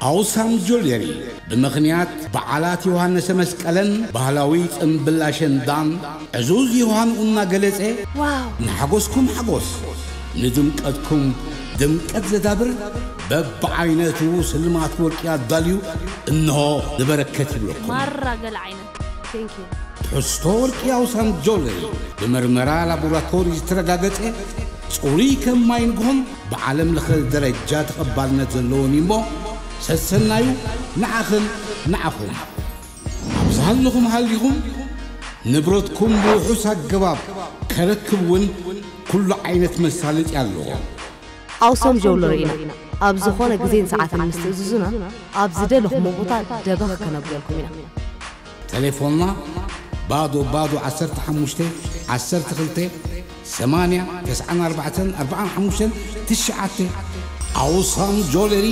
ኣውሳም ጆለሪ ብምኽንያት በዓላት ዮሃንሰ መስቀለን ባህላዊ ጽምብል ኣሸንዳን ዕዙዝ ዮሃንኡ እናገለጸ፣ ዋው ንሓጎስኩም ሓጎስ፣ ንድምቀትኩም ድምቀት ዘዳብር በብዓይነቱ ስልማት ወርቂ ኣዳልዩ እንሆ ንበረከት ይብለኩም። ማራ ገለ ዓይነት ቴንኪዩ ትሕዝቶ ወርቂ ኣውሳም ጆለሪ ብመርመራ ላቦራቶሪ ዝተረጋገጸ ጽሩይ ከም ማይ ንግሆን ብዓለም ለኸ ደረጃ ተቐባልነት ዘለዎን እዩ እሞ ሰሰናዩ ንዓኽን ንዓኹም ኣብ ዝሃለኹም ሃሊኹም ንብረትኩም ብውሑስ ኣገባብ ከረክብ እውን ኩሉ ዓይነት መሳለጢ ኣለዎ። ኣውሶም ጀውለሪ ኢና። ኣብ ዝኾነ ግዜን ሰዓትን ምስ ትእዝዙና፣ ኣብ ዝደለኹሞ ቦታ ደበኽ ከነብለልኩም ኢና። ቴሌፎንና ባዶ ባዶ ዓሰርተ ሓሙሽተ ዓሰርተ ክልተ ሰማንያ ተስዓን ኣርባዕተን ኣርባዓን ሓሙሽተን ትሽዓተ ኣውሳም ጆለሪ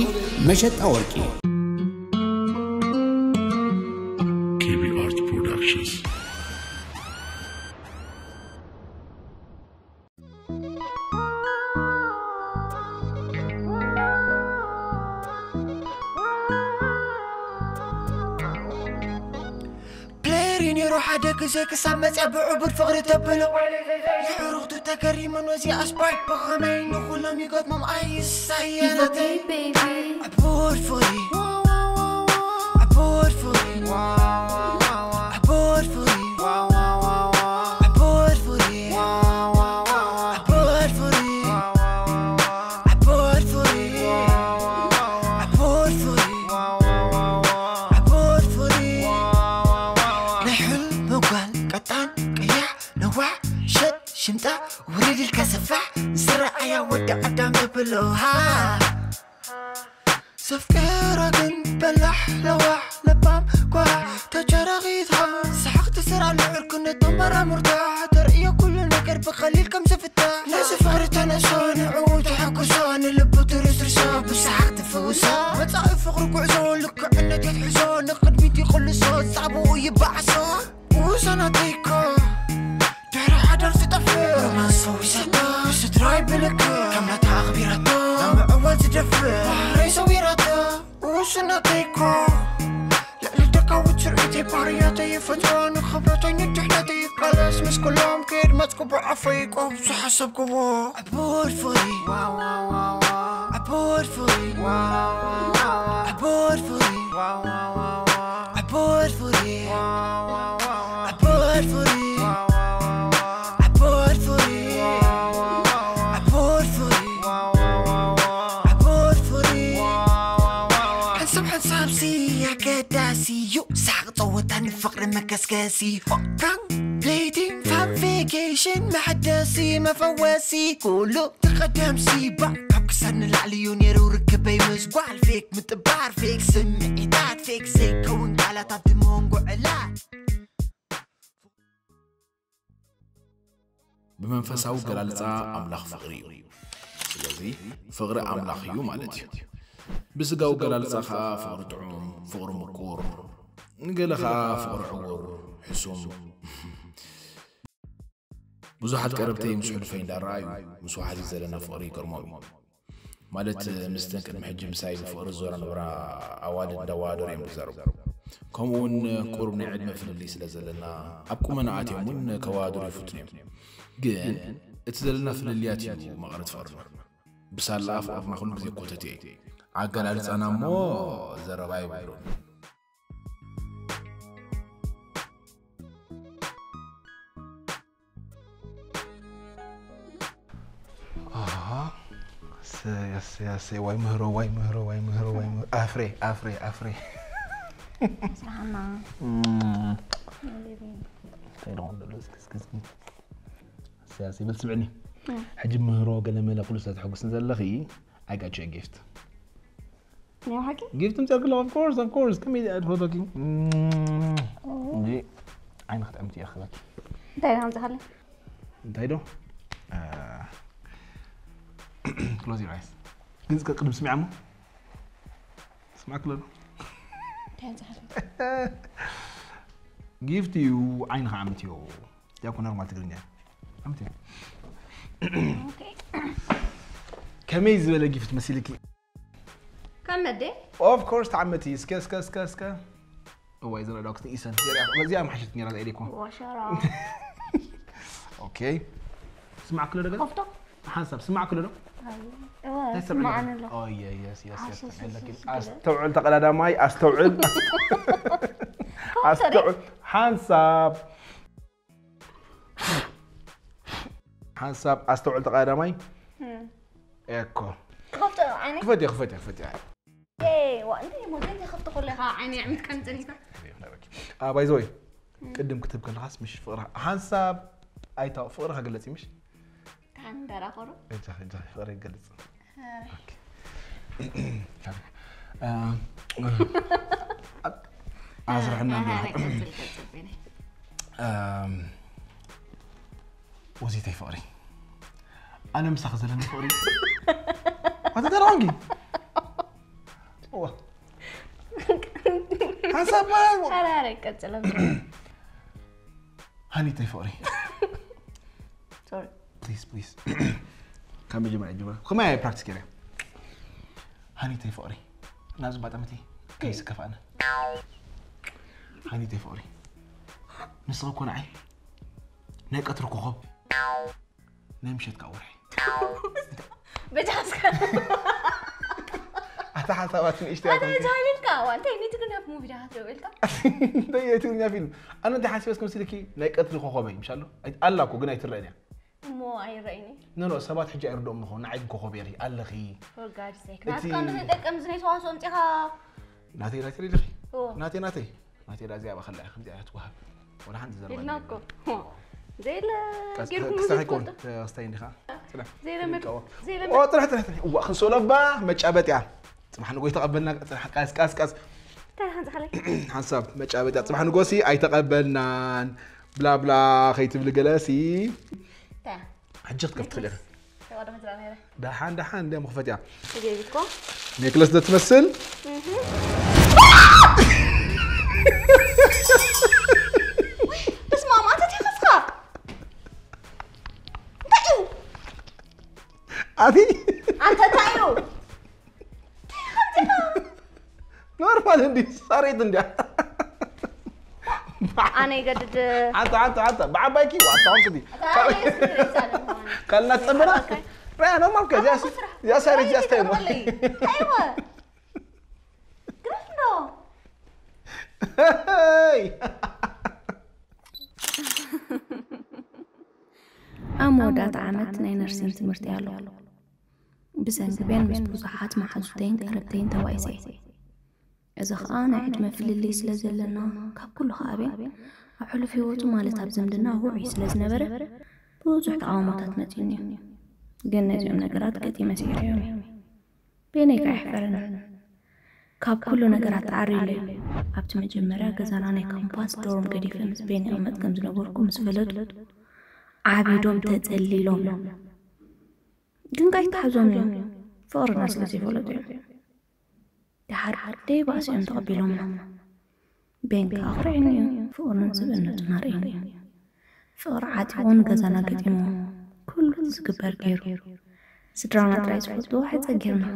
መሸጣ ወርቂ። KB Art Productions. ፕሌሪ ነይሩ ሓደ ግዜ ክሳብ መፅያ ብዕቡድ ፍቕሪ ተብሎ ንዕሩኽቱ ተገሪሙ ነዚ ኣስፓይ ብኸመይ ንኹሎም ይገጥሞም ኣይሳየናተይ ቤቢ ዕቡድ ፍቕሪ ዕቡድ ፍቕሪ ዕቡድ ፍቕሪ ዕቡድ ፍቕሪ ዕቡድ ፍቕሪ ዕቡድ ፍቕሪ ዕቡድ ፍቕሪ ዕቡድ ፍቕሪ ናይ ሕልሚ ጓል ቀጣን ቀያሕ ነዋሕ ሸጥ ሽምጣ ውርድ ኢልካ ሰፋሕ ዝረኣያ ወዲ ኣዳም የብልሃ ዘፍቀራ ግን በላሕ ለዋሕ ለባም ጓሕ ተጨረኺትኻ ሰሓቕ ትስራ ልዕርክነት ተመራምርታ ተርእዮ ኩሉ ነገር ብቐሊል ከም ዝፍታ ነዚ ፍቕሪ ተነሶ ንዕኡ ተሐጉሶ ንልቡ ትርስርሶ ብሰሓቕ ትፍውሶ መጻኢ ፍቕሪ ጉዕዞ ልክዕነት የትሕዞ ንቕድሚት ይቕልሶ ጻብኡ ይበዓሶ ውሰናተይኮ ድሕሪ ሓዳር ዝጠፍእ ሮማንስ ሰዊሳቶ ስድራይ ብልክ ከም ናታ ኣኽቢራቶ ናብ ምዕዋል ዝደፍእ ባህረይ ሰዊራቶ ውስናተይኮ ልዕሊ ደቃዊ ትርኢተይ ባህርያተይ ይፈትዋ ንኽብረተይ ንድሕነተይ ይቃለስ ምስ ኩሎም ከየድመፅኩ ብዓፈይ ቆብ ዝሓሰብክዎ ዕቡድ ፍቕሪ ዕቡድ ፍቕሪ ዕቡድ ፍቕሪ ዕቡድ ፍቕሪ ዕቡድ ፍቕሪ ዕቡድ ፍቕሪ ዕቡድ ፍቕሪ ዕቡድ ፍቕሪ ሓንሳብ ሓንሳብሲ ኣገዳሲ እዩ ሳቅ ጸወታ ንፍቕሪ መከስከሲ ኦካን ፕሌቲን ፋብሪኬሽን መሐደሲ መፈወሲ ኩሉ ትቐደም ሲባ ካብ ክሳድ ንላዕሊ እዩ ነይሩ ርክበይ ምስ ጓል ፌክ ምጥባር ፌክ ስምዒታት ፌክ ዘይከውን ቃላት ኣብቲ መንጎ ዕላት ብመንፈሳዊ ገላልጻ ኣምላኽ ፍቕሪ እዩ። ስለዚ ፍቕሪ ኣምላኽ እዩ ማለት እዩ። ብስጋዊ ገላልጻ ኸኣ ፍቕሪ ጥዑም፣ ፍቕሪ ምቁር፣ ንገለ ኸኣ ፍቕሪ ዕውር፣ ሕሱም። ብዙሓት ቀረብተይ ምስ ሕሉፈይ እንዳረኣዩ ምስ ወሓዚ ዘለና ፍቕሪ ይገርሞም እዩ። ማለት ምስተን ቅድሚ ሕጂ ምሳይ ብፍቕሪ ዝዞራ ነበራ ኣዋልድ እንዳወዳደሩ እዮም ዝዛረቡ። ከምኡ እውን ቁሩብ ናይ ዕድመ ፍልልይ ስለ ዘለና ኣብ ቁመና ኣትዮም እውን ከወዳድሩ ይፍትኑ እዮም። ግን እቲ ዘለና ፍልልያት እዩ መቐረት ፍቕርና። ብሳላ ፍቕርና ኩሉ ግዜ ኮተት እዩ። ኣገላልጻና እሞ ዘረባ የብሉን። ኣሰይ ኣሰይ ኣሰይ ዋይ ምህሮ ዋይ ምህሮ ዋይ ምህሮ ዋይ ምህሮ ኣፍሬ ኣፍሬ ኣፍሬ ስራሕና እንታይ ደኾን ዘሎ እስኪ እስኪ እስኪ ኣሰይ ኣሰይ በል ስምዕኒ ሕጂ ምህሮ ገለ መለ ኩሉ ስለ ተሐጉስኒ ዘለኺ I got you a gift ናይ ሓቂ ጊፍት ምፅኣልክለ of course of course ከመይ ኣድፈቶኪ እንጂ ዓይኒ ክትዕምቲ እየ ክበኪ እንታይ ኢና ምፅኻለይ እንታይ ዶ close your eyes ግን ዝቀ ቅድም ስሚዓ ሞ ስማዕ ክለሉ እንታይ ምፅኻለይ ጊፍት እዩ ዓይንኻ ዓምትዮ ያኮ ኖርማል ትግርኛ ዓምትዮ ከመይ ዝበለ ጊፍት መሲልኪ ከመዴ ኦፍ ኮርስ ተዓመቲ እስከ እስከ እስከ እስከ እዋይ ዘረዳው ክትንኢሰን የሪያ በዚኣ ማሕሸት ነራ ኢሊኮ ወሸራ ኦኬ ስማዕ ክሎ ደገ ኮፍቶ ሓንሳብ ስማዕ ክሎ ዶ እዋ ስማዓን ኣሎ ኦየ የስ የስ ዓሰርተ ሶስት ኣስተውዕል ተቀዳዳማይ ኣስተውዕል ኣስተውዕል ሓንሳብ ሓንሳብ ኣስተውዕል ተቀዳዳማይ ኤኮ ኮፍቶ ዓይነ ክፈት ክፈት ክፈት ዋ እንታይ ሞ ዘይተኸፍቶ ከለኻ ዓይነ ዕሚት ከም ጸኒሕካ ባይ ዘ ወይ ቅድም ክትብ ከለኻስ ምሽ ፍቅርኻ ሓንሳብ ኣይታ ፍቅርኻ ገለጺ ምሽ ካን ደራኸሩ እጃ እጃ ፍቅር ይገልጽ ኣስርሕና ወዚተይ ፍቅሪ ኣነ ምሳኺ ዘለኒ ፍቅሪ ኣተ ተራንጊ ሓንሳብ ሐራረ ቀጽለ ሃኒተይ ፍቅሪ ሶሪ ፕሊዝ ፕሊዝ ካብ መጀመርያ ጀምራ ከማይ ፕራክቲስ ገይረ ሃኒተይ ፍቅሪ ናብዚ ባጠመቲ ከይስከፋእና ሃኒተይ ፍቅሪ ንስኺ እኮ ንዓይ ናይ ቀትሪ ኮኸብ ናይ ምሸት ከዓ ወርሒ በጃስካ ኣታ ሓሳባት ንእሽተይ ኣታ ጃሊልካ ዋንተ ኒት ግን ኣብ ሙቪ ዳሃት ደውልካ እንታይ ትግርኛ ፊልም ኣነ እንታይ ሓሲበስ ከምስልኪ ናይ ቀትሪ ኮኸበይ ምሻሎ ኣላ እኮ ግን ኣይትረአን እያ እሞ ኣይረእኒ ኖ ኖ ሰባት ሕጂ ኣይርድኦም ንኾ ንዓይ ግን ኮኸብ የሪ ኣለኺ for God's sake ናትካ ንክንጠቀም ዝነይ ተዋስኦ ኣምፂኻ ናተይ ናተይ ኢልኺ ኦ ናተይ ናተይ ናተይ ዳዚ ኣብ ኣኸላ ከምዚ ኣያ ትወሃብ ወላ ሓንቲ ዘረባ ኢልና የለን። እኮ ዘይለ ቀስ- ጌርኩም ክሳኺ ትፈልጡ ኮን ክስታይ እንዲኻ ስለ ዘይለመድ ይቀወ ዘይለመድ ኦ ጥራሕ ጥራሕ ጥራሕ እዋ ክንሶለባ መጫበጥያ ጽባሕ ንጎይ ተቐበልና ጽባሕ ቃስ ቃስ ቃስ እንታይ ሓንዚ ከለይ ሓንሳብ መጫበጥያ ጽባሕ ንጎሲ ኣይተቐበልናን ብላ ብላ ከይትብሊ ገለሲ እንታይ ሕጂ ክትከፍት ትኽእል ኢኺ ተቐደመ ዝራ ነረ ደሓን ደሓን እንደ መኽፈትያ ትገቢኮ ኔክለስ ዶ ትመስል በስመ ኣብ ኣንተ እንታይ ከፍካ እንታይ እዩ ኣቲ ኣንተ እንታይ እዩ ኖርማል እንዲ ሳሬት እንዲያ ኣነ ይገድድ ሓንተ ሓንተ ሓንተ ብዓባይኪ ዋታውን ክዲ ካልናት ጸምበና ያ ኖርማል ከ እዚኣ ሳሬት እዚኣ ስታይ እሞ ኣይወ ግረፍ እንዶ ኣብ መወዳእታ ዓመት ናይ ነርሲን ትምህርቲ ኣሎ። ብሰንኪ ቤን ምስ ብዙሓት መሓዙተይን ቀረብተይን ተባኢሰ። እዚ ኸኣ ናይ ዕድመ ፍልልይ ስለ ዘለና፣ ካብ ኩሉ ኸኣ ቤን ኣብ ሕሉፍ ህይወቱ ማለት ኣብ ዝምድና ውዑይ ስለ ዝነበረ ብዙሕ ተቓውሞታት መጺኡኒ እዩ። ግን ነዚኦም ነገራት ገጢመ ስዒረዮም እየ። ቤነይ ከኣ ኣይሕፈርን። ካብ ኩሉ ነገራት ተዓሪሉ እዩ። ኣብቲ መጀመርያ ገዛና ናይ ካምፓስ ዶርም ገዲፈ ምስ ቤን ይቕመጥ ከም ዝነበርኩ ምስ ፈለጡ ዓቢዶም ተጸሊሎም እዮም። ግን ከኣ ኣይተሓዞምን እዮም። ፍቕርና ስለ ዘይፈለጡ እዮም። ደሓር ደይባእሲ እዮም ተቐቢሎምና። ቤን ከኣ ኣኹሪዕኒ እዩ። ፍቕሩን ስብእነቱን ኣርእዩኒ እዩ። ፍቕሪ ዓጢቑ ንገዛና ገጢሙ ኩሉ ዝግበር ገይሩ። ስድራና ጥራይ ዝፈልጥዎ ሕጸ ጌርና።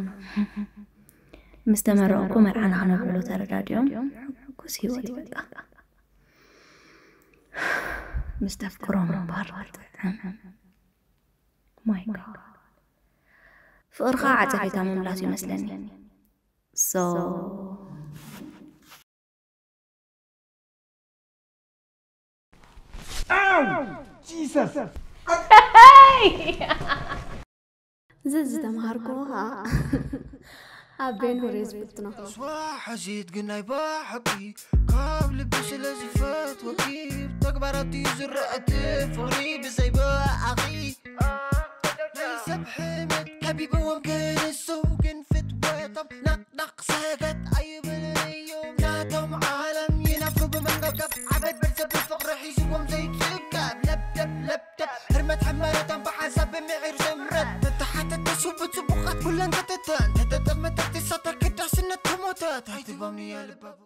ምስ ተመረቕኩ መርዓና ክነብዕሎ ተረዳዲኦም። ሕጉስ ህይወት እዩ በቃ። ምስ ተፍቅሮ ምንባር ጥዕም። ማይ ጋድ። ፍቕርኻ ዓጸፌታ ምምላስ ይመስለኒ። So ኣው ጂሰስ እዚ ዝተምሃርኩዎ ኸዓ ኣብ ቤን ሆሬ ዝፍትኖ ስዋ ሓሲት ግን ናይ ብሓቂ ካብ ልቢ ስለ ዝፈትወኪ ተግባራት እዩ ዝረአ እቲ ፍቕሪ ብዘይ ብኣኺ ናይ ሰብ ሕመት ከቢብዎም ክንሱ ግን ፍትወቶም ናቕናቕ ሰገት ኣይብልን እዮም ናቶም ዓለም ይነፍሩ ብመንገብገብ ዓበድ በርዘብ ፍቕሪ ሒዝዎም ዘይጽገብ ለብደብ ለብደብ ህርመት ሕመረቶም ብሓንሳብ ብምዒር ዘምረት ተተሓተተ ሱብ ጽቡቓት ኩለን ከተተን ተተጠመተት ትሳተር ክዳስነት ተሞተት ኣይትቦምኒ የልበቡ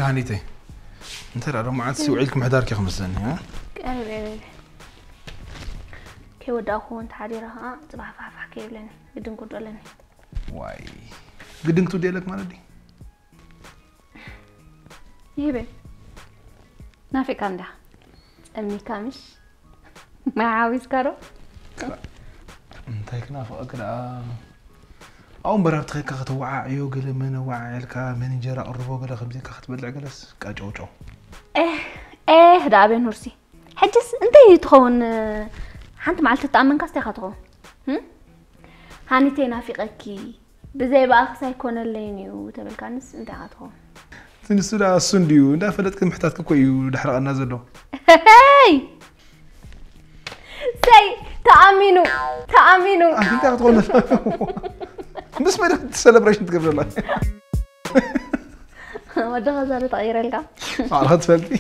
ሃኒተይ፣ እንተ ደኣ ዶ መዓልቲ ውዒልኪ ምሕዳርኪ ክመስለኒ። ቀሪብ እየ ቤቢ። ከይወዳእኹ እንተ ሓዲረ ኸዓ ፅባሕ ፋሕፋሕ ከይብለኒ ግድን ክወድኦ ኣለኒ። ዋይ፣ ግድን ክትወድኦ ኣለክ ማለት ድዩ? ይህበ ናፊቃ እንዳ ጸሚካ ምሽ ማይ ሓዊስካ ዶ? እንታይ ክናፍቐክ ደኣ? ኣብኡ እምበር ኣብቲ ኸይድካ ከተወዓዕዮ፣ ገለ መን ኣወዓዕልካ፣ መን እንጀራ ኣቕርቦ፣ ገለ ከምዚ ኢልካ ክትበልዕ፣ ገለስ ቀጨውጨው። ኤህ ኤህ ደኣ ቤን ሁርሲ። ሕጅስ እንታይ እዩ ትኸውን? ሓንቲ መዓልቲ ትኣመንካስ እንታይ ኢኻ ትኸውን? ህም? ሃኒተይ ናፊቐኪ፣ ብዘይ ብኣኽስ ኣይኮነለይን እዩ ተበልካንስ እንታይ ኢኻ ትኸውን? እቲ ንሱ ደኣ እሱ እንድዩ፣ እንዳፈለጥኪ ምሕታትኪ እኮ እዩ ዳሕረቐና ዘሎ። ሄይ! ሰይ ተኣሚኑ ተኣሚኑ ኣፍንጫ ክትኾነ ምስ መደብ ሰለብሬሽን ትገብረላ። ወድኻ ዛለ ተቐይረልካ። ባዕልኻ ትፈልጢ።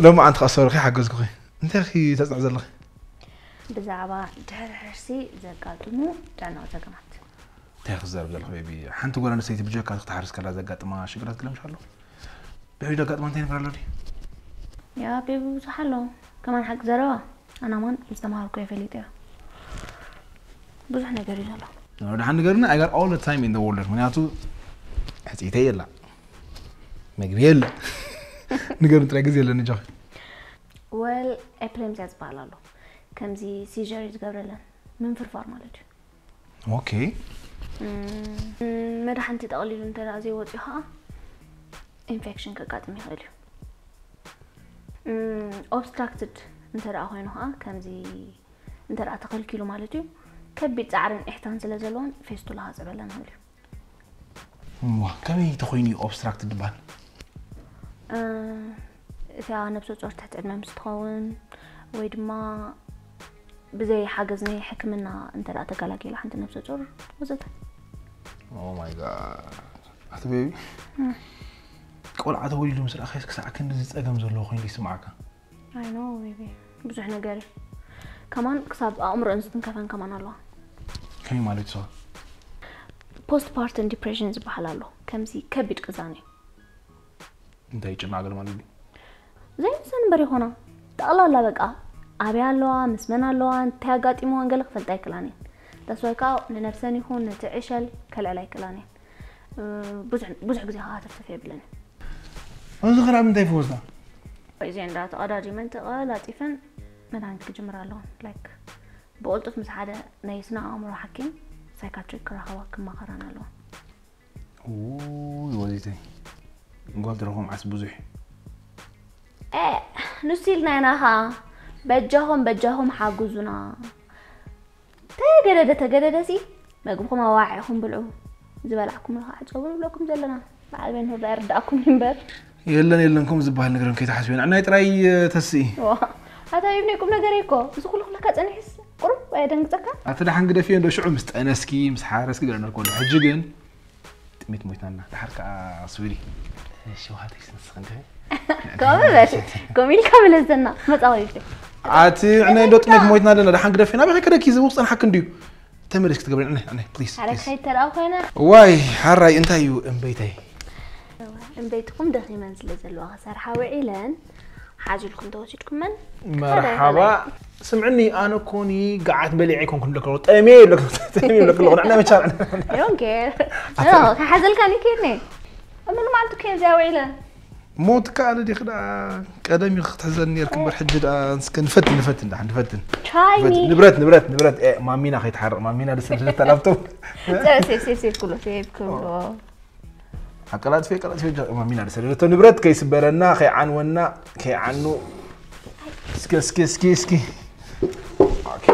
ሎሚ ዓንቲ ከኣ ሰርኺ ሓገዝኩኺ። እንታይ ኺ ተጽንዕ ዘለኺ? ብዛዕባ ድሕሪ ሕርሲ ዘጋጥሙ ጥዕናዊ ጸገማት። እንታይ ክዛረብ ዘለኹ ቤቢ? ሓንቲ ጓል ኣንስተይቲ ብጀካ ክትሓርስ ከላ ዘጋጥማ ሽግራት ገለ ምሽ ኣሎ? ብሕጂ ዘጋጥማ እንታይ ነገር ኣሎ ድዩ? ያ ቤቢ ብዙሕ ኣሎ። ከማን ሓቂ ዘረባ ኣናማን ዝተማሃርኩ የፈሊጥ እያ። ብዙሕ ነገር እዩ ዘሎ። ደሓን ንገርኒ፣ I got all the time in the world። ምክንያቱ ሕፅይተይ የላ፣ መግቢ የለ። ንገርኒ ጥራይ፣ ግዜ የለኒ ጃኺ። ወል ኤፕሌምሲያ ዝበሃል ኣሎ። ከምዚ ሲጀር እዩ ዝገብረለን፣ ምንፍርፋር ማለት እዩ። ኦኬ። መድሓንቲ ጠቕሊሉ እንተ ዘይወፅኡ ከዓ ኢንፌክሽን ከጋጥም ይኽእል እዩ። ኦብስትራክትድ እንተ ደኣ ኮይኑ ከዓ ከምዚ እንተ ደኣ ተኸልኪሉ ማለት እዩ፣ ከቢድ ፃዕርን ኢሕታን ስለ ዘለዎን ፌስቱላ ከፅበለን ይኽእል እዩ። እዋ፣ ከመይ ተኾይኑ እዩ ኦብስትራክት ዝበሃል? እቲኣ ነብሰ ጾር ትሕቲ ዕድመ ምስ ትኸውን ወይ ድማ ብዘይ ሓገዝ ናይ ሕክምና እንተ ደኣ ተገላጊላ ሓንቲ ነብሰ ጾር ወዘተ። Oh my God። ኣቲ ቤቢ፣ ቆልዓ ተወሊዱ ምስ ረኣኸስ ክሳዕ ክንዲ ዝጸገም ዘለዎ ኮይኑ ይስምዓካ? I know ቤቢ፣ ብዙሕ ነገር እዩ። ከማን ክሳብ ኣእምሮአን ዝትንከፈን ከማን ኣለዋ። ከመይ ማለት ሰው? ፖስት ፓርተም ዲፕሬሽን ዝበሃል ኣሎ። ከምዚ ከቢድ ቅዛን እዩ። እንታይ ጭናገል ማለት እዩ? ዘይምሰን እምበር ይኾና። ጠቕላላ በቃ ኣበይ ኣለዋ፣ ምስ መን ኣለዋ፣ እንታይ ኣጋጢምዋን ገለ ክፈልጣ ኣይክእላን እየን። That's why ከዓ ንነብሰን ይኹን ነቲ ዕሸል ከልዕላ ኣይክእላን እየን። እ፣ ብዙሕ ብዙሕ ግዜ ከዓ ሃተፍተፍ የብለን። እዚ ኸ ኣብ ምንታይ ይፈወሳ? እዚ እንዳ ተቐዳዲመን ተቐላጢፈን መድሃኒት ክጅምር ኣለዎን። ላይክ ብቕልጡፍ ምስ ሓደ ናይ ስነ ኣእምሮ ሓኪም ሳይካትሪክ ክራኸባ ክማኸራን ኣለዋ። ውይ ወሊተይ፣ ጓል ትረኽቦ መዓስ ብዙሕ። ኤ፣ ንሱ ኢልና ኢና ኸዓ። በጃኹም በጃኹም ሓግዙና። ተገደደ ተገደደ ሲ መግብኹም ኣዋዒኹም ብልዑ። ዝበላዕኩምሉ ኸዓ ጨውሩ ንብለኩም ዘለና። በዓል ቤን ሁላ ይርዳእኩም እምበር። የለን የለን፣ ከምኡ ዝበሃል ነገር ከይትሓስቢ፣ ንዓይ ጥራይ ተስኢ። ዋ፣ ኣታ ይብኒ ቁም ነገር እኮ። እዚ ኩሉ ክለካ ጸኒሕስ ቁሩብ ኣየደንግጸካ? ኣቲ ደሓን ግደፍዮ እንዶ ሽዑ ምስ ጠነስኪ፣ ምስ ሓረስኪ ገለ ነርኮ ኣሎ። ሕጂ ግን ጥሜት ሞይትና እና። ደሓር ከኣ ስዊዲ። እሺ፣ ውሃ ተይስ ንስኽ እንደ። ከምኡ በል። ከምኡ ኢልካ ብለዘና። መጻወቲ። ኣቲ ዕነ እንዶ ጥሜት ሞይትና ኣለና። ደሓን ግደፍዮ። ናበይ ከደኪ ዝውቕ ጸንሓክ እንድዩ። ተመለስ ክትገብሪ፣ ዕነ፣ ዕነ፣ ፕሊዝ፣ ሓደ ፕሊዝ። ከይድ ተደኣ ኮይነ። ዋይ፣ ሓራይ፣ እንታይ እዩ እምበይተይ? እምበይትኩም ደኺመን ስለ ዘለዋ ክሰርሓ ውዒለን ሓዚልኩም ተወሲድኩመን። መርሓባ። ስምዕኒ፣ ኣነ ኮኒ ገዓት በሊዐ ኣይኮንኩን ብለክ ኣለኹ። ጠምየ ይብለክ፣ ጠምየ ይብለክ ኣለኹ። ንዕና መቻል። I don't care። ኖ፣ ከሓዘልካ ኒ ከይድኒ። እምን ማልቱ ከየን እዚኣ ውዒለ። ሞት ከኣለ ዲኺ ደኣ ቀደም ኢኺ ክትሕዘኒ ነርክ እምበር፣ ሕጂ ደኣ እስከ ንፈትን፣ ንፈትን፣ ደሓን ንፈትን። Try me። ንብረት፣ ንብረት፣ ንብረት። ኤ፣ ማሚና ከይትሓርቕ፣ ማሚና ደስ ዝብል ላፕቶፕ። ጸረ ሴፍ፣ ሴፍ፣ ሴፍ ኩሎ፣ ሴፍ ኩሎ። ኣቀላጥፌ፣ ኣቀላጥፌ፣ ጃ-፣ ማሚና ደስ ዝብል። እቶ ንብረት ከይስበረና፣ ከይዓንወና፣ ከይዓኑ። እስኪ፣ እስኪ፣ እስኪ፣ እስኪ። ኦኬ።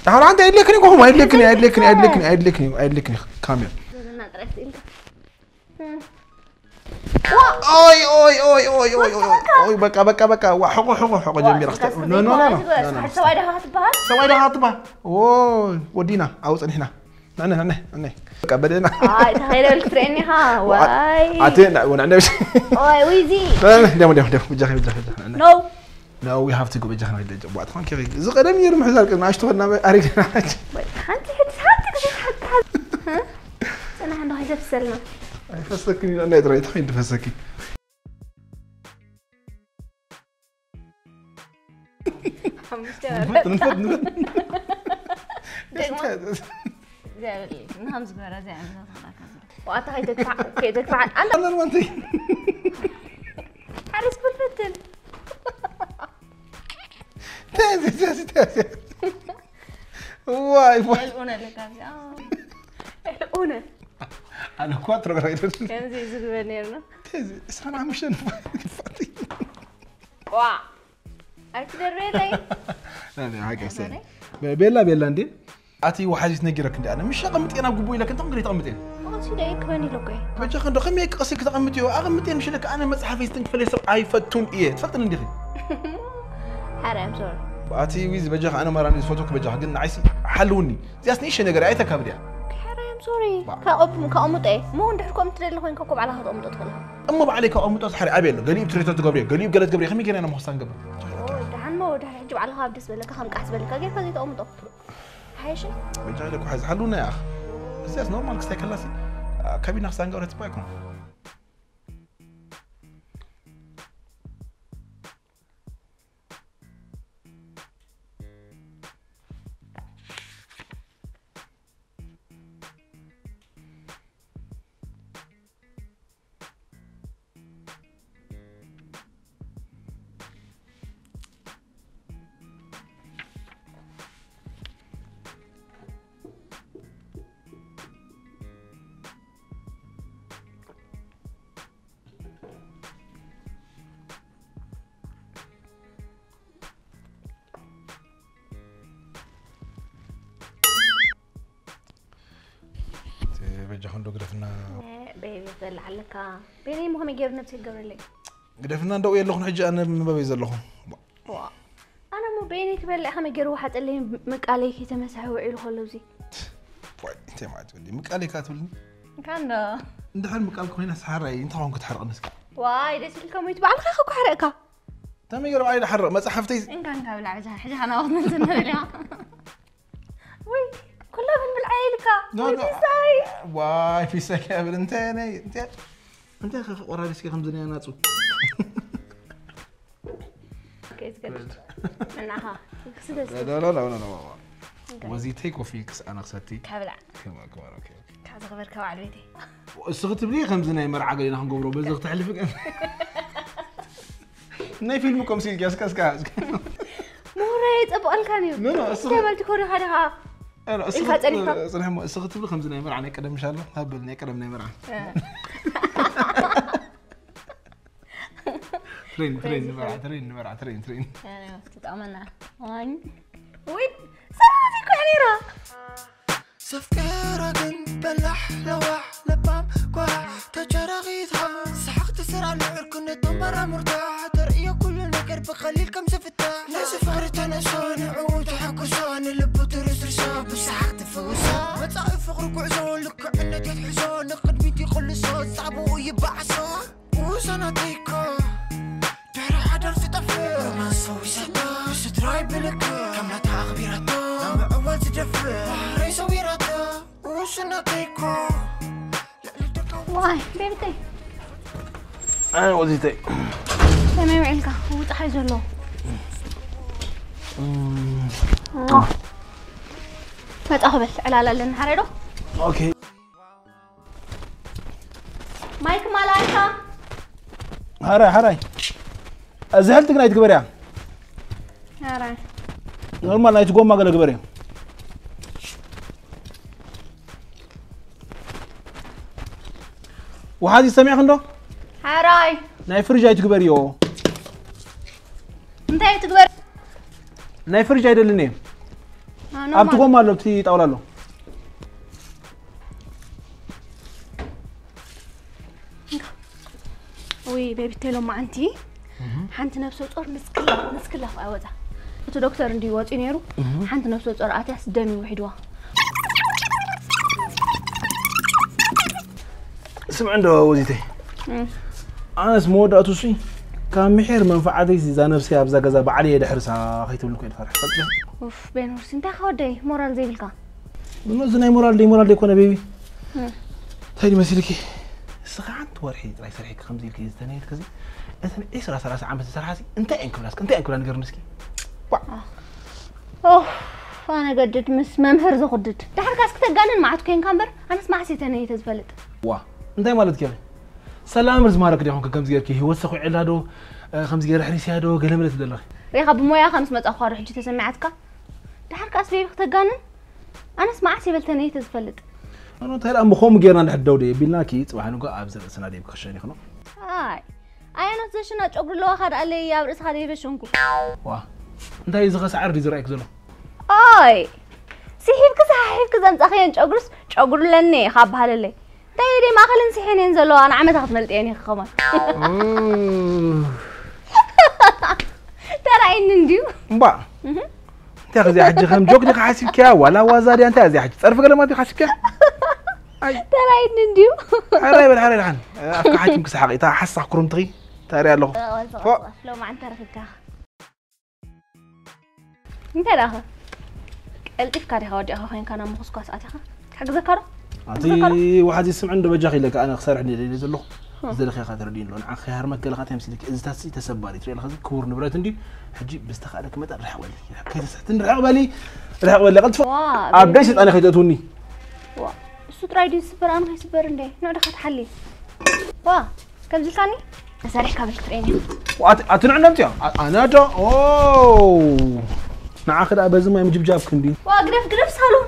ደሓን ኣንተ ኣይድለክን እኮ፣ ኣይድለክን፣ ኣይድለክን፣ ኣይድለክን፣ ኣይድለክን፣ ኣይድለክን። ካሜራ። ዘመና ጥራይ ስኢልካ። ኦይ፣ ኦይ፣ ኦይ፣ ኦይ፣ ኦይ፣ ኦይ፣ ኦይ፣ በቃ፣ በቃ፣ በቃ። ዋ፣ ሕቆ፣ ሕቆ፣ ሕቆ ጀሚራ። ስጋስ ኖ፣ ኖ፣ ኖ፣ ኖ፣ ስጋስ ኖ፣ ኖ። ሰብኣይ ደኻ ክትበሃል? ሰብኣይ ደኻ ክትበሃል? ኦይ፣ ወዲና፣ ኣብኡ ጸኒሕና። ንዕነ፣ ንዕነ፣ ንዕነ። በቃ፣ በደና። ኣይ፣ ተኸይደ ብል ክትርእየኒ ኢኻ? ዋይ። ኣቲ፣ ና-፣ ወ-፣ ንዕነ። ኦይ፣ ዊዚ። ደሞ፣ ደሞ፣ ደሞ፣ ብጃኺ፣ ብጃኺ፣ ብጃኺ፣ ንዕነ። ኖ። No, we have to go፣ ብጃኺ፣ ንዕነ። ዋት፣ ኾንኪ፣ እዚ ቀደም ነይሩ ምሕዛር፣ ቅድሚ ኣሽቱ ኾና፣ ኣሪግና። ወይ፣ ሓንቲ፣ ሓንቲ፣ ሓንቲ ግዜ ሓንቲ፣ ሓንቲ። ጽናሕ፣ እንዶ ከይተፍሰልና። ፈሰክን ኢና ናይ ጥራይ ተኸይድ ፈሰኪ። ሓሙሽተ ንፈጥ ንፈጥ ንፈጥ ደግሞ እግዚኣብሔር ንሃም ዝገበረ እዚኣ እምነት ኣምላክ ኣታ ከይተግፋዕ ከይተግፋዕ ኣንተ ኣለን ወንቲ ሓርስ ብልፍትን ተዚ ተዚ ተዚ ዋይ ዋይ ልኡነ ኣለካ እዚኣ ልኡነ ኣነ ኳትሮ ግራ ይደርስ ከምዚ እዩ ዝግበር ነርና ተዚ እስራን ሓሙሽተን ፋቲ ዋ ኣይትደርበለይ ቤላ ቤላ እንዴ ኣቲ ወሓዚት ነጊረክ እንዲ ኣነ ምሽ ኣቐምጥ ናብ ግቡ ኢለክ እንቶም ግሪ ተቐምጥ እየ ኦሲ ደይ ክበን ኢለኮ በጃ ከንዶ ከመይ ክቐሲ ክተቐምጥ እዮ ኣቐምጥ እየ ምሽ ኢለክ ኣነ መጽሓፈይ ስትንክፈለ ሰብ ኣይፈቱን እየ ትፈልጥን እንዲኺ ሓረ I'm sorry ኣቲ ዊዝ በጃ ኣነ ማራኒ ዝፈትወክ በጃ ግን ንዓይሲ ሓልውኒ እዚያስ ንእሽተ ነገር ኣይተካብድያ ሓረ I'm sorry ካቐብም ካቐሙጠ እሞ እንድሕር ከምኡ ትደሊ ኮይንካ እኮ ባዕላ ከተቐምጦ ትኽእል ኢኻ እሞ ባዕለይ ካብ ኣሙጦ ሓደ ዓብ ኣሎ ገሊኡ ትሬቶ ትገብርዮ ገሊኡ ገለ ትገብርዮ ከመይ ገይረ ኢና ምኸሳን ገበር ደሓን ሞ ደሓን ሕጂ ባዕልኻ ኣብ ደስ በለካ ከም ቃሕ ዝበለካ ጌርካ ዘይተቐምጦ ሓይሽ በጃ ኢለ ኩሓ ዝሓሉና ኢኻ እዚያስ ኖርማል ክስታይ ከላሲ ከቢድና ክሳን ገብረ ትባ ኣይኮን በጃኹም ዶ ግደፍና ቤቢ ትበልዕ ኣለካ ቤቢ ሞ ከመይ ገይሩ ነብሲ ይገብረለይ ግደፍና እንደው የለኹን ሕጂ ኣነ ምንባብ እዩ ዘለኹ ኣነ ሞ በይነይ ክበልዕ ከመይ ገይሩ ዋሓጠለይ ምቃለይ ከይተመሳሒ ውዒሉ ከሎ እዚ ዋይ እንታይ ማለት ወዲ ምቃለይ ካትብልኒ ካንዶ እንድሕር ምቃል ኮይና ሰሓራይ እንታይ ኾን ክትሓርቕ ንስካ ዋይ ደስ ኢልካ ሞይት ባዕልኻ ኢኻ እኮ ሓረቕካ ተመይ ገይሩ ባዕለይ ዝሓርቕ መፅሓፍተይ እንካ እንካ ብላዕ እዛ ሕጂ ኻና ወቕት ንትንብል ኢኻ ወይ ኩላ ብንብል ዓየ ኢልካ No, ወይ no. ፒሳይ ዋይ ፊሰክ ያብል እንታይ ናይ እንታይ እንታይ ከ ቆራሪስኪ ከምዚ ናይ ናፁ ኦኬ ዝገድድ ምናኻ ስለዚ ወዚ ቴክ ኦፊ ክስ ኣነ ክሰቲ ካብላዕ ከማ ከማ ኦኬ ካብ ዝኽበርካ በዓል ቤተይ እስኺ ትብሊ ከምዚ ናይ መርዓ ገሊና ክንገብሮ በዚ ክትሕልፊ ናይ ፊልም ከምሲ ኢልኪ እስከ እስከ ምሁረይ ይጠብቐልካን እዩ ኖ ኖ እስኺ እንታይ ማለት ኮሪኻ ዲኻ ኢልካ ጸኒሕካ? ጽንሕ እሞ እስኺ ትብሊ ከምዚ ናይ መርዓ ናይ ቀደም ምሻሎ ሃብል ናይ ቀደም ናይ መርዓ ትሬን ትሬን ንመርዓ ትሬን ንመርዓ ትሬን ትሬን ትጠቕመና ዋኝ ወይ ሰላም እኮ ነይራ ዘፍቀራ ግን በላሕ ለዋሕ ለባም ጓሕ ተጨረኺትኻ ሰሓቕ ትስራ ልዕርክነት ተንበራ ሙርታ ተርእዮ ኩሉ ነገር ብቐሊል ከም ዝፍታ ነዚ ፍቕሪ ተነሶ ንዕኡ ተሓጉሶ ንልቡ ትርስርሶ ብሰሓቕ ትፍውሶ መጻኢ ፍቕሪ ጉዕዞ ልክዕነት የትሕዞ ንቕድሚት ይቕልሶ ጻብኡ ይበዓሶ ውሳናተይኮ ድሕሪ ሓዳር ዝጠፍእ መሰዊሰቶ ስድራይ ብልክ ከም ናታ ኣኽቢራቶ ንምዕዋል ዝደፍእ ባህረይ ሰዊራቶ ውስናተይኮ ልዕሊ ደቂ ዋይ ቤብተይ ኣነ ወዚተይ ከመይ ውዒልካ ውፅሓይ ዘሎ መፃ ክበል ዕላል ኣለና ሓረዶ ኦኬ ማይክ ማላልካ ሓራይ ሓራይ እዚ ሕልቲ ግን ኣይትግበርያ ሓራይ ኖርማል ናይቲ ጎማ ገለ ግበርያ ውሓዚ ሰሚዕክ እንዶ ሓራይ ናይ ፍርጅ ኣይትግበርዮ እንታይ ትግበር ናይ ፍርጅ ኣይደልን እየ ኣብቲ ጎማ ኣሎ ኣብቲ ጣውላ ኣሎ ውይ ቤቢተይ ሎማዓንቲ ሓንቲ ነብሰ ጾር ንስክላፍ ንስክላፍ ኣይወፃ እቲ ዶክተር እንዲ ወፂኡ ነይሩ ሓንቲ ነብሰ ጾር ኣትያስ ደም ይውሕድዋ ስምዕ እንዶ ወዚተይ ኣነስ መወዳእቱ ሲ ካብ ምሕር መንፈዓተይ እዛ ነብሰይ ኣብዛ ገዛ ባዕለይ የድሕርሳ ከይትብል ኮይን ፈርሕ ኡፍ ቤኖርሲ እንታይ ከወደይ ሞራል ዘይብልካ ምኖ እዚ ናይ ሞራል ደይ ሞራል ደይኮነ ቤቢ እንታይ ድመሲልኪ እሳ እስኺ ሓንቲ ወርሒ ጥራይ ሰሪሕኪ ከምዚ ኢልኪ ዝተነየትኪ እዚ፣ እተን ዒስራ ሰላሳ ዓመት ዝሰርሓ ሲ እንታይ እየን ክብላስ፣ እንታይ እየን ክብላ ንገርኒ እስኪ? ዋ። ኦህ፣ ኣነ ገድድ ምስ መምህር ዝኹድድ። ድሓር ካስ ክተጋንን መዓት ኮይንካ እምበር፣ ኣነስ መዓስ እየ ተነይተ ዝፈልጥ። ዋ፣ እንታይ ማለት ከ? ሰላም ርዝማረክ ዲኹም ከምዚ ጌርኪ ህይወት ሰኹዕላ ዶ፣ ከምዚ ገይረ ሕሪስያ ዶ፣ ገለ መለ ትብሊ ኣለኺ። ሪኻ ብሞያኻ ምስ መጻእኳ ዶ ሕጂ ተሰሚዓትካ? ድሓር ካስ ቤቢ ክተጋንን? ኣነስ መዓስ እየ በልተነይተ ዝፈልጥ። ኣነ እንታይ ደኣ እሞ ከምኡ ጌርና እንድሕር ደው ደይ ቢልናኪ ጽባሕ ንጎ ኣብዚ ርእስና ደይ ክኽሸን ይኽኖ። ኣይ ኣየኖት ዘሽና ጨጉሪ ኣለዋኻ ደኣ ኣለይ ኣብ ርእስኻ ደይ በሸንኩ። ዋ እንታይ እዚ ኸሳዕር ድዩ ዝረኣየክ ዘሎ? ኣይ ስሒብኪ ሰሓሒብኪ ዘምጻኽየን ጨጉርስ ጨጉሪ ኣለኒ ኢኻ በሃለለይ። እንታይ ደይ ማእኸልን ስሒን እየን ዘለዋ ንዓመታ ክትመልጥየን ኢኺ ኸማን። ተራእየኒ እንድዩ። እምባ እንታይ ከዚኣ ሕጂ ከም ጆክ ዲኻ ሓሲብኪያ ዋላ ዋዛ ድያ እንታይ እዚኣ ሕጂ ጸርፊ ገለ ማለት ዲኻ ሓሲብኪያ? ኣይ ተራእየኒ እንድዩ። ሓራይ በል ሓራይ ደሓን ኣፍካ ሓኪም ክስሓቕ እታ ሓሳኽ ኩርምትኺ ተርኢ ኣለኹ። ፎእ። ሎማዓንቲ ተረኺብካ። እንታይ ደኣ ቀልጢፍካ ዲኻ ወዲእኻ ኮይንካ ናብ ምኹስኳስ ኣቲኻ ክሕግዘካ ዶ? ኣቲ ወሓዚ ስምዕን ዶ በጃኺ ኢለካ ኣነ ክሰርሕ ደልየ ዘለኹ። ዝደለኺ ኢኻ ተረዲእኒ ኣሎ ንዓኺ ሃርመክ ገለኻ እንታይ መሲልኪ እዚታት ሲ ተሰባሪ ትርኢ ኣለኻ እዚ ክቡር ንብረት እንድዩ። ሕጂ ብዝተኻእለኪ መጠን ርሕቕ በሊ። ከይተስሕትኒ ርሕቕ በሊ። ርሕቕ በሊ ቀልጥፎ። ኣብ ደይ ሰይጣን ከይተእትውኒ። ዋ እሱ ጥራይ ድዩ ዝስበር ኣነ ከይስበር እንደ ንዑ ዲኻ ትሓሊ። ዋ ከምዚ ኢልካኒ ተሰሪሕካ በል ክትርእየኒ። ኣቲ ንዕነምቲ ኣናዶ ንዓኺ ደኣ በዚ ማይ ምጅብጃብ ክንዲ። ዋ ግደፍ ግደፍ ሳሎን።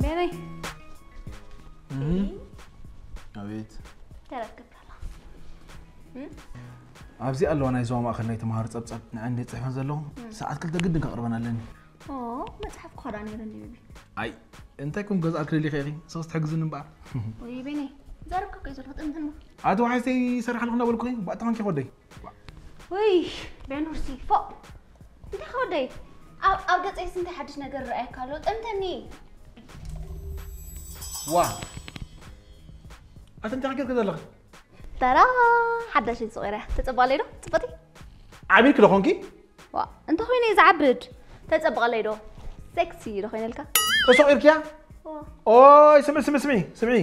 ቤበይ ኣቤት ተረክብ ኣለኻ ኣብዚ ኣለዋ ናይ ዞባ ማእኸል ናይ ተምሃሮ ፀብፀብ ንዕን እንዴት ፅሕፈን ዘለኹ ሰዓት ክልተ ግድን ከቕርበን ኣለኒ መፅሓፍ ክኸዳ ነይረ እንዲ ቤቢ ኣይ እንታይ ኩም ገዝኣልክ ደሊኸ ኢኺ ንስኽስ ትሕግዝኒ እምበኣር ወይ ቤኒ ዘረብካ ከይ ዘለኹ ጥምትማ ኣቲ ዋሓይሰይ ይሰርሓልኩ እናበልኩ ባእታ ኮንኪ ኮደይ ውይ ቤኑርሲ ፎእ እንታይ ከወደይ ኣብ ኣብ ገፀይስ እንታይ ሓድሽ ነገር ረኣየካ ኣሎ ጠምተኒ ዋ ኣቲ እንታይ ክገርክ ዘለኻ ተራ ሓዳሽ እዩ ዝፅቑረ ተፀባለይ ዶ ፅቡቲ ዓብይክ ዶ ኮንኪ ዋ እንተኮይነ እዩ ዝዓብድ ተፀብቐለይ ዶ ሴክሲ ዶ ኮይነልካ ተሰቂርክያ ኦይ ስምዒ ስምዒ ስምዒ ስምዒ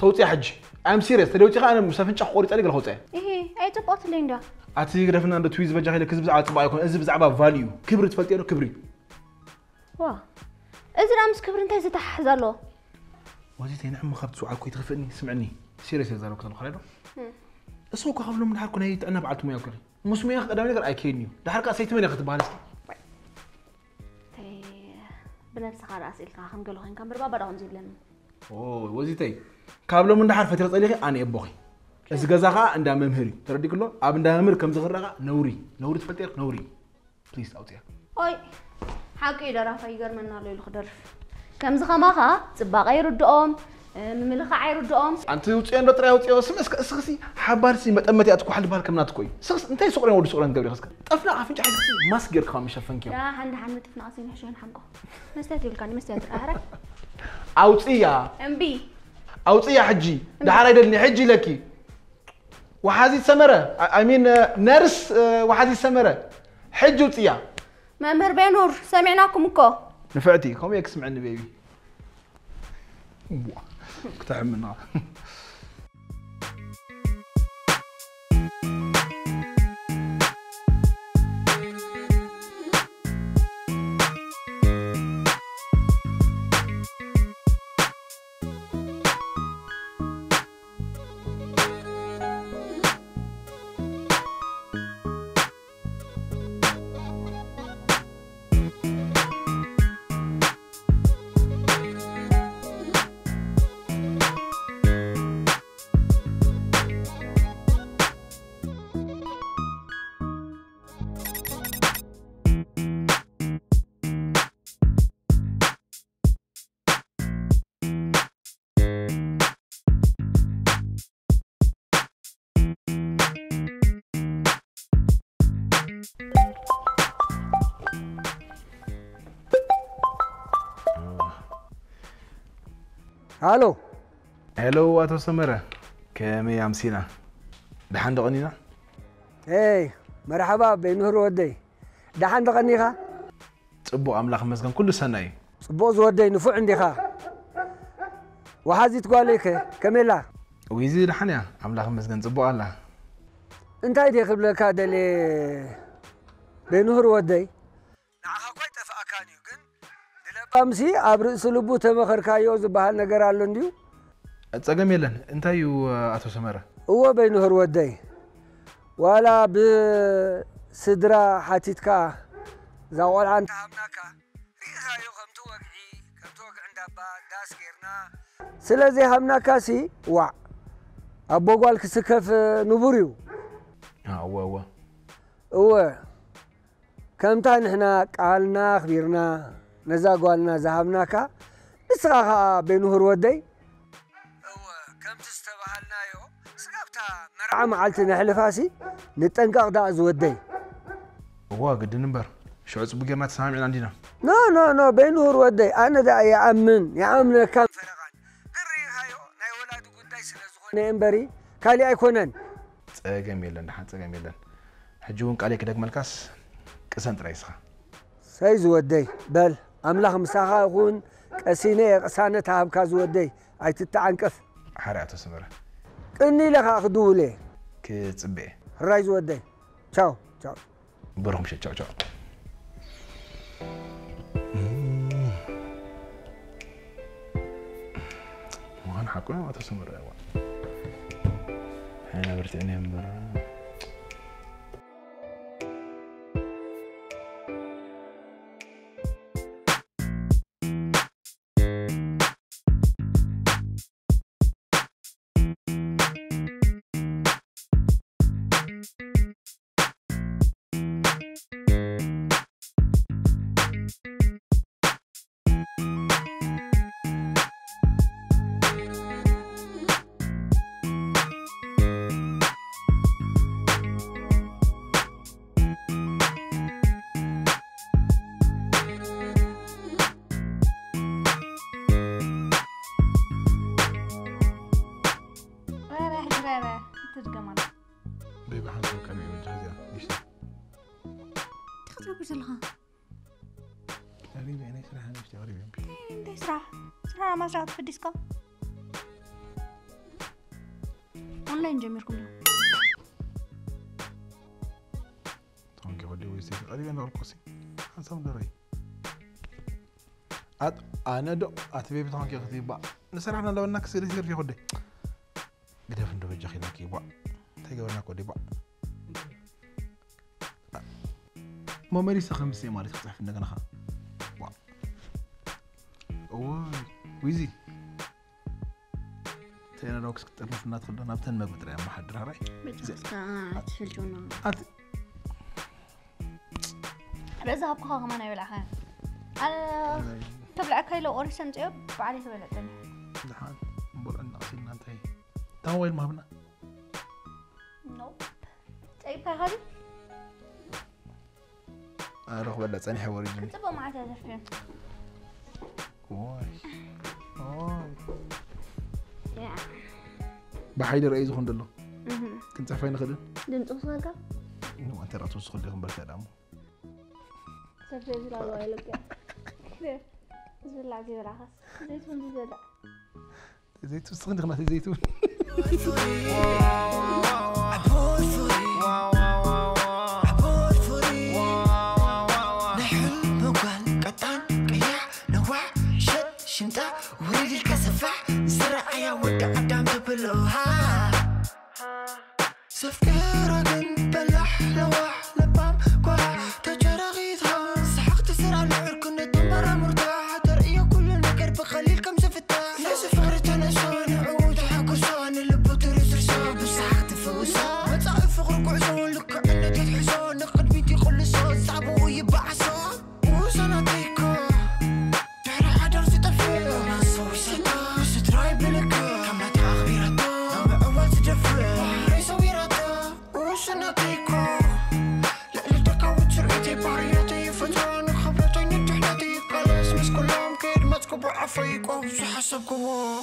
ተውፅያ ሕጂ ኣም ሲሪየስ ተደውፂኻ ኣነ ምስ ኣፍንጫ ክቆሪፀኒ ገለ ከውፅያ እሄ ኣይፅብቕትለይ እንዳ ኣቲ ግደፍና እንዶ ትዊዝ በጃ ኢለ ክዚ ብዛዕባ ፅባቕ ኣይኮነ እዚ ብዛዕባ ቫልዩ ክብሪ ትፈልጥዮ ዶ ክብሪ ዋ እዚ ደኣ ምስ ክብሪ እንታይ ዝተሓሕዝ ኣለዎ ወዚተይ ንዕሞ ካብቲ ዝውዓልኩ ይትኽፍእኒ ስምዕኒ ሲሪየስ እየ ዛረብኩ ዘለኹ ዶ እሱ እኮ ካብ ሎም ድሓርኩ ናይ ጥዕና በዓልቲ ሙያ እኮ ምስ ሙያ ቀዳሚ ነገር ኣይከይድን እዩ ድሓር ከዓ ሰይትመን እያ ክትበሃል እስኪ ብነብስኻ ደኣ ስኢልካ ከም ገለ ኮይንካ እምበር ባባ ደኣ ከምዚ ይብለኒ ወዚተይ ካብ ሎም እንዳሓር ፈትረ ፀሊኺ ኣነ የቦኺ እዚ ገዛ ከዓ እንዳ መምህር እዩ ተረዲክሎ ኣብ እንዳ መምህር ከምዚ ክረኻ ነውሪ ነውሪ ትፈልጢ ነውሪ ፕሊስ ኣውፅያ ኦይ ሓቂ እዩ ደራፋይ ይገርመና ኣሎ ኢሉ ክደርፍ ከምዚ ከማኻ ፅባቐ ይርድኦም ምምልኻዕ ይርድኦም ኣንቲ ውፅኦ እንዶ ጥራይ ውፅኦ ስም እስከ እስኽሲ ሓባርሲ መጠመቲ ኣትኩሓል ዝበሃል ከም ናትኮ እዩ ስኽስ እንታይ ሱቕረን ወዲ ሱቕረን ገብሪ ኸስከ ጠፍና ኣፍንጫ ሓይስክሲ ማስክ ጌርካ ካብ መሸፈንኪ እዮም ሓንዳ ሓንዳ ጥፍና ቀሲኒ ሕሾን ሓምቆ መስትያት ይብልካኒ መስትያት ራሕራይ ኣውፅያ እምቢ ኣውፅያ ሕጂ ደሓር ኣይደልኒ ሕጂ ኢለኪ ወሓዚት ሰመረ ኣሚን ነርስ ወሓዚት ሰመረ ሕጂ ውፅያ መምህር ቤኑር ሰሚዕናኩም እኮ ንፍዕቲ ከምኡ እየ ክስምዐኒ ቤቢ ክተሕምና ሃሎ። ሄሎ፣ ኣቶ ሰመረ፣ ከመይ ኣምሲና? ደሓን ዶ ቀኒና? ኤይ፣ መርሓባ በይንህር ወደይ። ደሓን ዶ ቀኒኻ? ጽቡቕ፣ ኣምላኽ ይመስገን፣ ኩሉ ሰናይ እዩ። ጽቡቕ ዝወደይ፣ ንፉዕ እንዲኻ? ወሓዚት ጓለይከ ከመይ ኣላ? ዊዚ ደሓን እያ፣ ኣምላኽ ይመስገን፣ ጽቡቕ ኣላ። እንታይ ድየ ክብለካ ደልየ በይንህር ወደይ? ንዓኻ እኮ ኣይጠፍኣካን እዩ፣ ግን ንለባምሲ ኣብ ርእሲ ልቡ ተመኸርካዮ ዝበሃል ነገር ኣሎ እንድዩ። ጸገም የለን። እንታይ እዩ ኣቶ ሰመረ? እወ በይንህር ወደይ፣ ዋላ ብስድራ ሓቲትካ እዛ ቆልዓ እንተሃብናካ፣ ርኢኻዮ ከምቲ ወግዒ፣ ከምቲ ወግዒ እንዳባ ዳስ ጌርና ስለ ዘይሃብናካሲ፣ ዋዕ፣ ኣቦ ጓል ክስከፍ ንቡር እዩ። አ፣ እወ፣ እወ። እወ፣ ከምታ ንሕና ቃልና ኣኽቢርና ነዛ ጓልና ዝሃብናካ፣ ንስኻ ኸኣ ቤንሁር ወደይ፣ እወ፣ ከምቲ ዝተባሃልናዮ ስጋብታ መርዓ መዓልቲ ነሕልፋሲ፣ ንጠንቀቕ ደኣ ዝወደይ። እዋ፣ ግድን እምበር። ሽዑ ጽቡቕ ጌርና ተሰማሚዕና እንዲና። ኖ፣ ኖ፣ ኖ፣ ቤንሁር ወደይ፣ ኣነ ደኣ ይኣምን፣ ይኣምነካን ፈረቓን። ግን ርኢኻዮ፣ ናይ ወላዲ ጉዳይ ስለ ዝኾነ እምበሪ፣ ካሊእ ኣይኮነን። ጸገም የለን፣ ደሓን ጸገም የለን። ሕጂ እውን ቃለይ ክደግመልካስ ቅሰን ጥራይ እስኻ። ሰይ ዝወደይ፣ በል፣ ኣምላኽ ምሳኻ ይኹን፣ ቀሲነ እየ ቅሳነት ሃብካ ዝወደይ፣ ኣይትተዓንቀፍ። ሓራይ ኣቶ ሰመረ። ቅኒ ኢለ ኸኣ ክድውል እየ። ክጽበ እየ። ሕራይ ዝወደይ። ቻው፣ ቻው። ብሩኽ ምሸት፣ ቻው፣ ቻው። ምዃኑ ሓቁ እዮም ኣቶ ሰመረ፣ እዋ። ሕና ብርትዕና እዮም እምበር። ረረ፣ ረረ፣ ትድገማና። በይ ብሓንሳብ ቀንዒ በጃ እዚኣ፣ ንእሽተይ። እንታይ ክትገብር ዘለኻ? ቀሪበ፣ ናይ ስራሕ ንእሽተይ ቀሪበ እምቢ። እንታይ፣ እንታይ ስራሕ? ስራሕ ኣብ መስርሕ ተፈዲስካ? ኦንላይን ጀሚርኩም ዶ? ተኾንኪ ወዲ ወይ ሴት ቀሪበ እንዳበልኩ ሲ ሓንሳብ ንገረይ። ኣት-፣ ኣነ ዶ ኣቲ ቤቢ ተኾንኪ ክትይባ ንስራሕ እናለበና ክስሪ ሲርፊ ወደይ። ግደፍ እንዶ በጃኺ ኢለኪ፣ ቧዕ። እንታይ ገበርና እኮ ዲባ? መመሊሰ ከምስ ማለት ክጽሕፍ እንደገና ኸ? ቧዕ። እዋይ፣ ዊዚ። ተይና ዳውክስ ክትጠርንፍ እናትኽእል ዶ ናብተን መግቢ ጥራይ ኣመሓድራ ራይ? በጃ እስካ ኣትፈልጭውና። ኣት-፣ ርእሲ ሃብኩኻ ከማን ኣይበላዕኻን። ኣነ ኣይ። ከብልዐካ ኢለ ቆሪሰ ኣምፅኦ ባዕለይ ክበልዕ ፀኒሐ። ደሓን እምበር እናቕሲልና እንታይ? እታ ሞባይል ምሃብና? ኖፕ። ፀይብካ ኢኻ ድዩ? ኣረ ክበልዕ ፀኒሐ ወሪዱኒ። ፅቡቅ መዓልቲ ኣተርፍዮ። ኦይ። ኦይ። ያ። ብሓይሊ ርኣይ ዝኾን ደሎ። እህ። ክንፅሕፍ ኣይንኽእልን? ድምፂ ክስመልካ? ኖ፣ ኣንተ ራሱ ስኹል ዲኹም በልካ ዳሞ። ሰብ ዘይብላ ኣለዋ ኢለካ። ዝብላዕ ዘይበላዕካስ ዘይትኹን ዝብላዕ። ዘይትውስኽ እንዲኽ ናተይ ዘይትውን። ናይ ሕልሚ ጓል ቀጣን ቀያሕ ነዋሕ ሸጥ ሽምጣ ውርድ ኢልካ ሰፋሕ ንዝረኣያ ወዲ ኣዳም ትብልሃ። ዘፍቅራ ግን በላሕ ለዋሕ ለባም ጓሕ ተጨራኺትኻ ሰሓቕ ትስራ ንዕርክነት ተመራሙርታ ተርእዮ ኩሉ ነገር ብቐሊል ከም ዝፍታሕ ነዚ ፍቕሪ ተነሶ ንዕኡ ተሓጉሶ ንልቡ ትርስርሶ ብሰሓቕ ትፍውሶ መጻኢ ፍቕሪ ጉዕዞ ልክዕነት የትሕዞ ንቕድሚት ይቕልሶ ዛዕባኡ ይበዓሶ። ውሰናተይኮ ድሕሪ ሓዳር ዝጠፍእ ማሰው ይሰጣ ስድራይ ብልክ ከም ናታ ኣኽቢራቶ ምዕዋል ዝደፍእ ባህረይ ሰዊራቶ። ውሰናተይኮ ልዕሊ ደቃ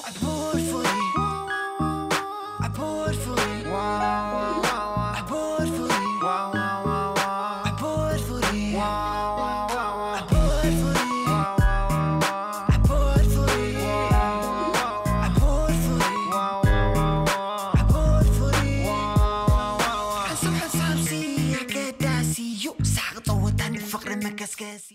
I bought for you. I bought for you. I bought for you. I bought for you. I bought for you. I bought for you. I bought for you. I bought for you. ሓንሳብ ሓንሳብ ሲ ኣገዳሲ እዩ። ሳቅ ጸወታን ፍቅሪ መቀስቀሲ።